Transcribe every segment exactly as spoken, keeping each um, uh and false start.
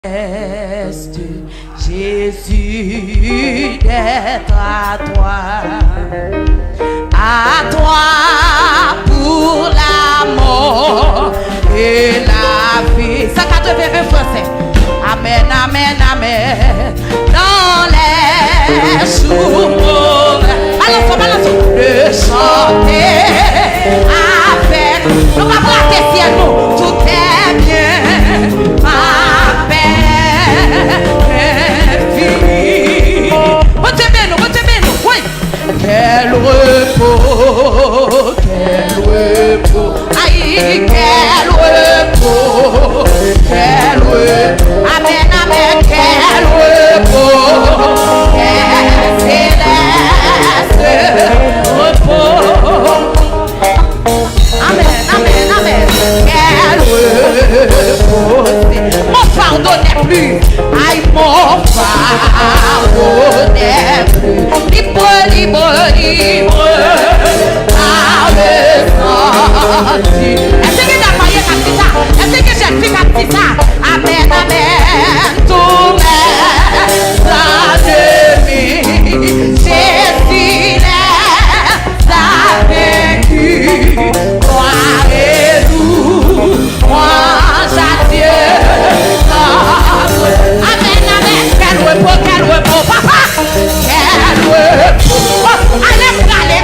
Est Jésus d'être à toi, à toi pour la mort et la vie. Cent quatre-vingt-un français. Amen, amen, amen. Dans les jours mauvais. Balanse, balanse. De chanter avec. Nou p ap rate syèl nou. Tout est bien. Ma paix est finie. Bondye beni nou, Bondye beni nou. Wi. Quel repos, quel repos. Ayi, quel repos, quel repos. Amen, amen, quel repos. Quel céleste repos. Amen, amen, amen. Quel repos. Mon fardeau n'est plus. Ayi, mon fardeau n'est plus. Libre, libre, libre. Par le sang du. Èske gen dam marye k ap di sa? Èske gen jèn fi k ap di sa? Amen, amen. Tous mes ennemis, Jésus les a vaincus. Gloire et louange à Dieu. Amen, amen. Quel repos, quel repos, papa. Quel repos. Oh, ale m prale.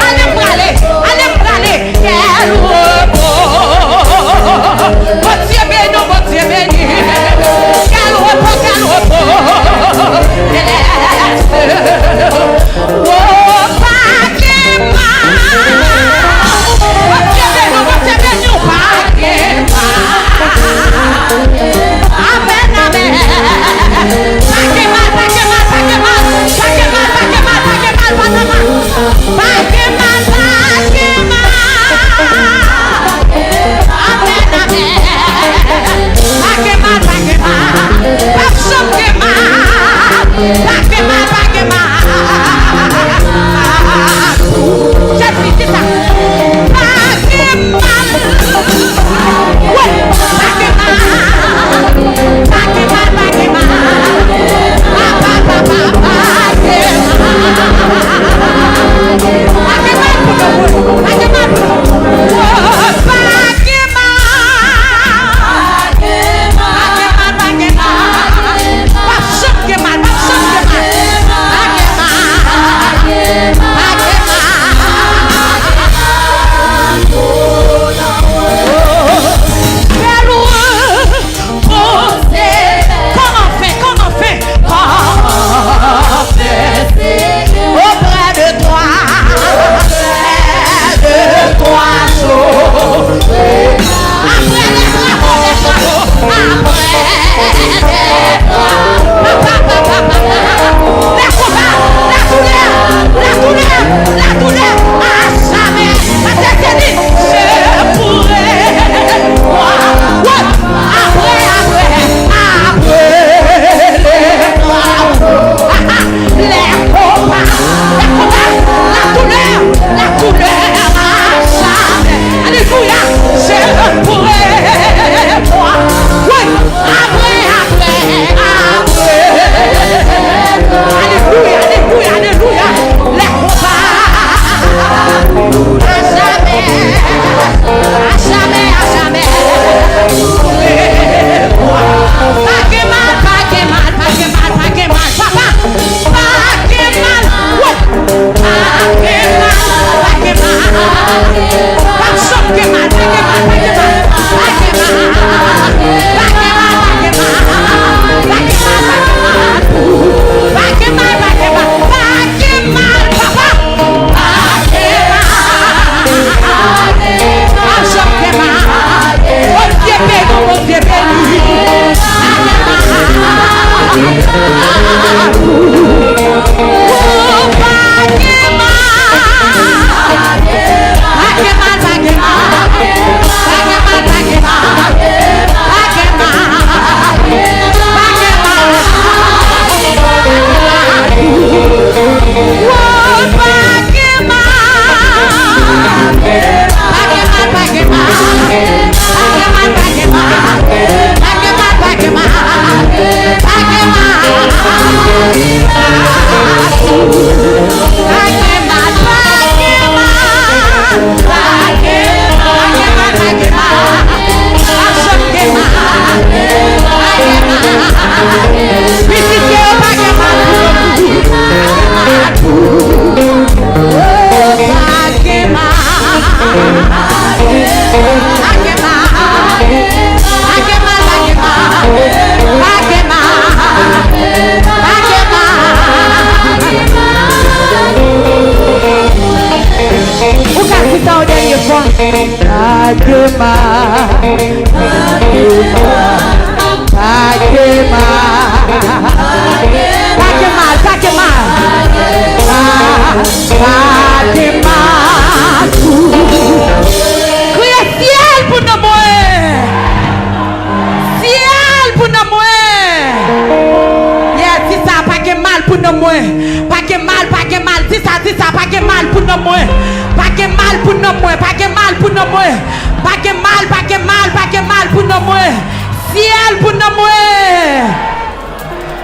Mwen, pa gen mal, pa gen mal, di sa, di sa, pa gen mal pou nanm mwen. Pa gen mal pou nanm mwen, pa gen mal pou nanm mwen. Pa gen mal, pa gen mal, pa gen mal pou nanm mwen. Syèl pou nanm mwen.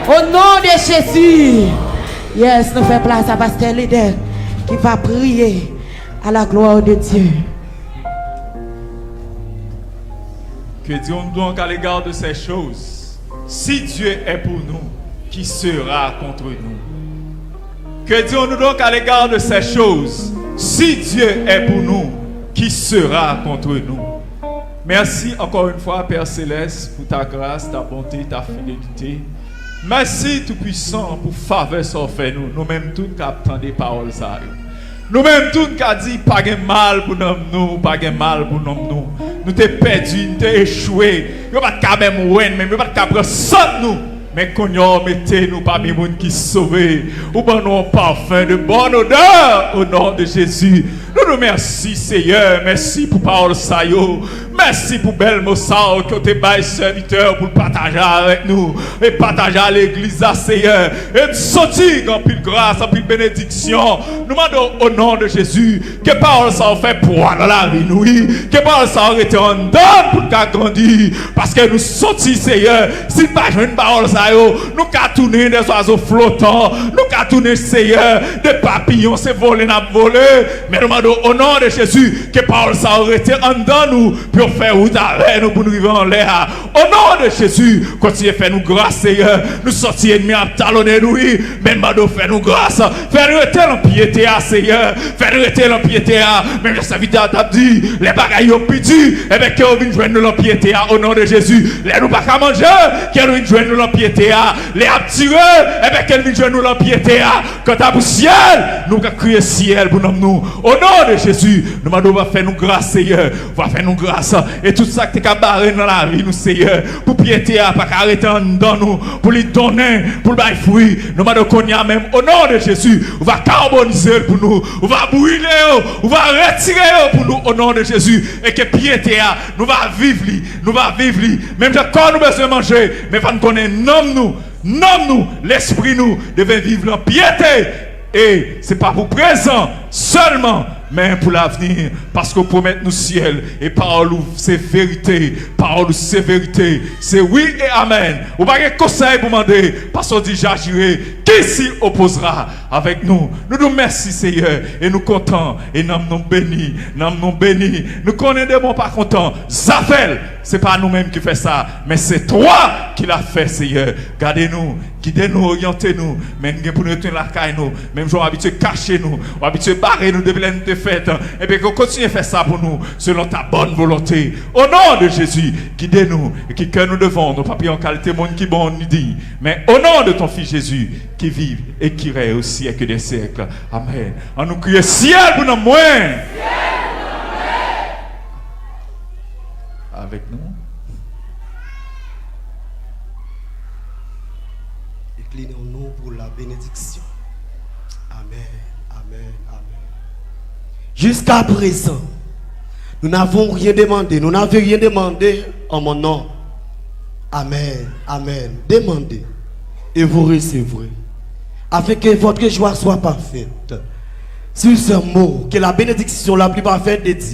Au nom de Jésus. Yes, nou fè plas a pastè lidè ki va priye à la gloire de Dieu. Que dirons-nous donc à l'égard de ces choses? Si Dieu est pour nous, qui sera contre nous? Que dirons-nous donc à l'égard de ces choses? Si Dieu est pour nous, qui sera contre nous? Merci encore une fois, Père Céleste, pour ta grâce, ta bonté, ta fidélité. Mèsi Toupwisan pou favè sa w fè nou, nou menm tout k ap tande pawòl sa yo. Nou menm tout ka di pa gen mal pou nanm nou, pa gen mal pou nanm nou. Nou te pèdi, nou te echwe. Yo pa t ka menm wè n, menm yo pa t ka pran sant nou. Men kounye a w mete nou pami moun ki sove. Ou ban nou yon pafen de bòn odè, o non de Jezi. Nou di w mèsi Seyè, mèsi pou pawòl sa yo. Mèsi pou bèl mo sa w ke w te bay sèvitè w pou l pataje avèk nou e pataje a legliz la Seyè. E m santi gen anpil gras, anpil benediksyon. Nou mande w o non de Jezi ke pawòl sa yo fè pwa nan lavi nou wi. Ke pawòl sa yo rete anndan n pou l ka grandi. Paske nou santi Seyè, si n pa jwenn pawòl sa yo, nou ka tounen de zwazo flotan, nou ka tounen Seyè, de papiyon, se vole n ap vole. Men nou mande w o non de Jezi ke pawòl sa yo rete anndan nou pou yo fè wout avè nou pou nou rive anlè a. O non de Jezi, kontinye fè nou gras Seyè. Nou santi ènmi an ap talonnen nou wi. Men n mande w fè nou gras. Fè n rete nan pyete a Seyè. Fè n rete nan pyete a. Menm jan sèvitè a t ap di, lè bagay yo pi di, enben ke yo vin jwenn nou nan pyete a o non de Jezi. Lè nou pa ka manje, ke nou vin jwenn nou nan pyete a. Lè y ap tire, enben ke n vin jwenn nou nan pyete a. Kanta pou syèl, nou ka kriye syèl pou nanm nou. O non de Jezi, nou mande w va fè nou gras Seyè. Va fè nou gras. E tout sa k te ka bare n nan lavi nou Seyè, pou pyete a pa ka rete anndan nou, pou li donnen, pou l bay fwi, nou mande w kounye a menm o non de Jezi, ou va karbonize l pou nou, ou va brile yo, ou va retire yo pou nou o non de Jezi. E ke pyete a, nou va viv li, nou va viv li. Menm jan kò nou bezwen manje, men fò n konnen nanm nou, nanm nou, lespri nou dwe viv nan pyete. E se pa pou prezan sèlman, men pou lavni, paske w pwomèt nou syèl, e pawòl ou se verite, pawòl ou se verite, se wi e amèn. Ou pa gen konsèy pou mande, paske w di, J'agirai, qui s'y opposera avec nous? Nou di w mèsi Seyè, e nou kontan, e nanm nou beni, nanm nou beni. Nou konnen demon pa kontan, zafè l, se pa nou menm ki fè sa, men se twa ki l ap fè Seyè. Gade nou, gide nou, oryante nou. Men n gen pou n retounen lakay nou. Menm jan w abitye kache nou, w abitye bare nou depi lè nou te fèt. Ebyen, ke w kontinye fè sa pou nou, selon ta bòn volonte. O non de Jezi, gide nou, e ki kè nou devan w, nou pa pi an kalite moun ki bon ni diy. Men o non de ton Fis Jezi, qui vit et qui règne au siècle des siècles. Amèn. An nou kriye syèl pou nanm mwen. Avèk nou. Inclinons-nous pour la bénédiction. Amen, amen, amen. Jusqu'à présent, nous n'avons rien demandé. Nous n'avons rien demandé en mon nom. Amen, amen. Demandez et vous recevrez. Afin que votre joie soit parfaite. Sur ce mot, que la bénédiction la plus parfaite de Dieu